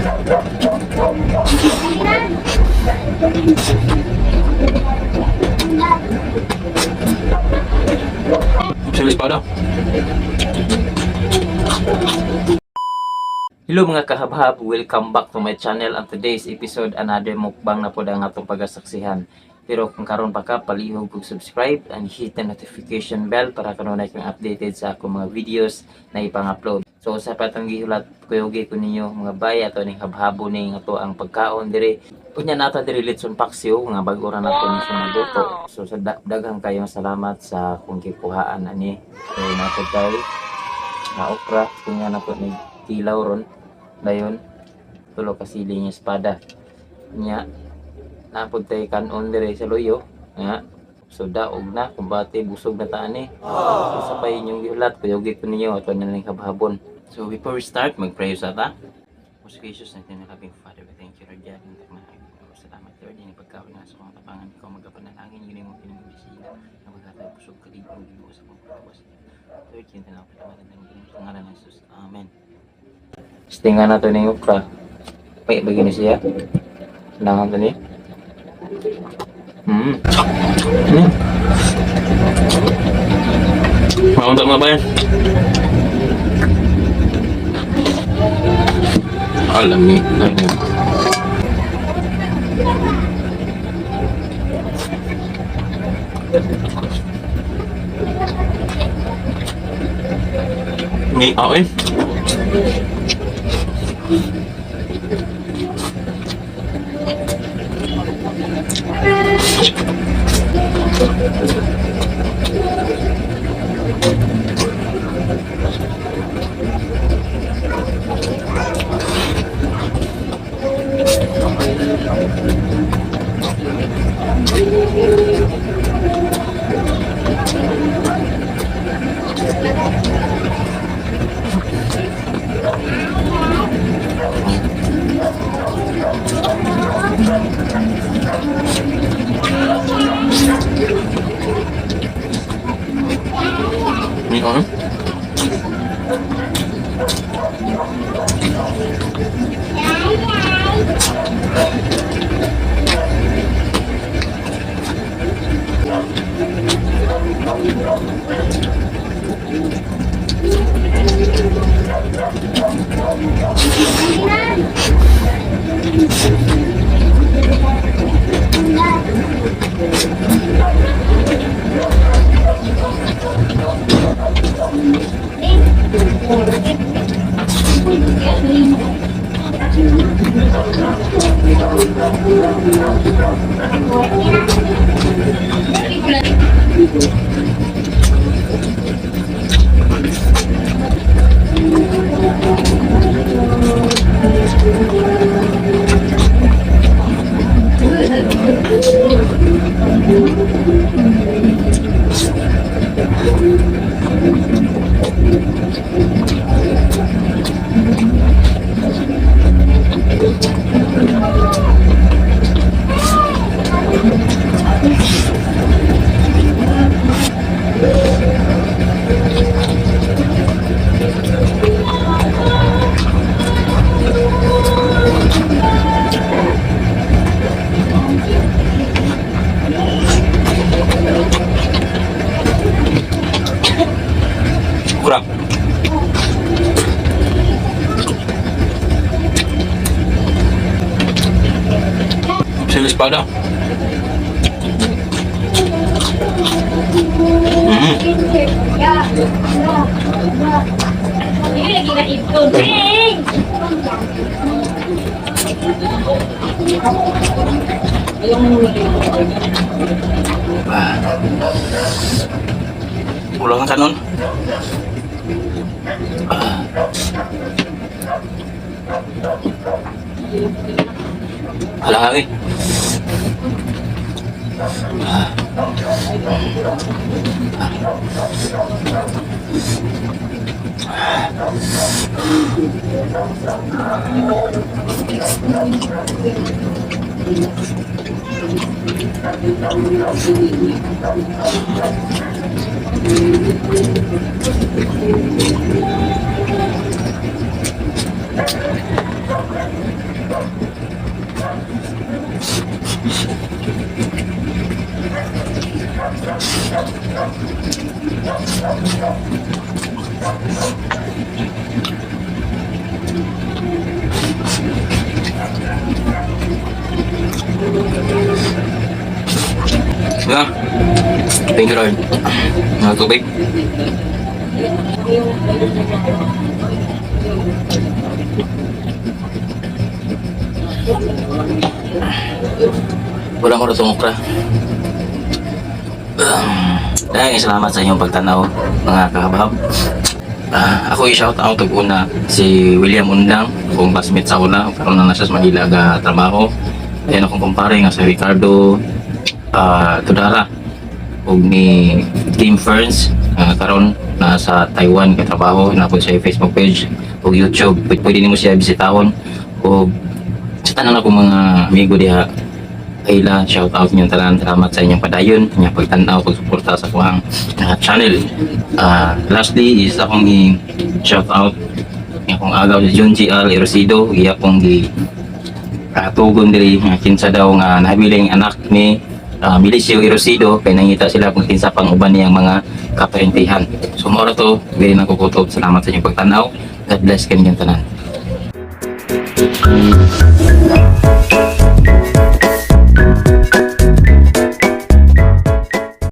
Sila espada. Hello mga kahabhab, welcome back to my channel, and today's episode, another mukbang na pod ang atong pagasaksihan. Pero kung karon pa ka, palihog kog subscribe and hit the notification bell para kanunay kang updated sa akong mga videos na ipang-upload. So sa patong gihulat, kuyugi ko ninyo mga bay, ato ning habhabo ning ato ang pagkaon dire. Unya nata diri litson paksiw nga bag-o ra nato ni siya naluto. So sa daghang kayong salamat sa kung gikuhaan ani. So nato kay na okra, kung nga nato ni kilaw ron dayon tulo ka sili nga espada nya napod tay kanon dire sa luyo nga. So daog na kumbate, busog na ta ani. So sa pay inyong gihulat, kuyugi ko ninyo ato na ning habhabon. So before we start, magpray sa ta. Most gracious na tinalabing Father, we thank you, Lord God, and salamat, Lord, ini pagkaon nga sa kong tapangan, ikaw magapanalangin, yun yung pinagibisina, na maghatag busog kaligong Ginoo sa kong pagkawas. Lord, yun tanaw palamatan ng Ginoo sa ngalan ng Jesus. Amen. Stingan na to ning okra. May bagay ni siya. Kailangan to ni. Maunta mga bayan. Alam ni, lami. Ni okay. Ni okay. Okra. Sila espada. Ini lagi na ito. Ulang ang kanon. Hala eh. Yeah. Thank you, Lord. Mga tubig. Wala ko na okra. Ay, salamat sa inyong pagtanaw, mga kahabhab. Ako i-shout out og una si William Undang, akong classmate sa una, karon na nasa sa Manila ga trabaho. Ayan akong kumpare nga si Ricardo Tudara ug ni Tim Ferns nga karon nasa Taiwan ka trabaho na po siya Facebook page ug YouTube. Pwede nimo siya bisitahon. Ug sa tanan akong mga amigo diha, Ayla, shout out niyo tanan. Salamat sa inyong padayon, inyong pagtanaw, pagsuporta sa kuang channel. Lastly is akong i shout out ang akong agaw si John G. Al Erosido, iya akong gi tugon diri nga kinsa daw nga nabiling anak ni Milicio Erosido kay nangita sila kung kinsa pang uban niyang mga kaparentihan. So mao ra to, diri na ko kutob. Salamat sa inyong pagtanaw. God bless kaninyong tanan.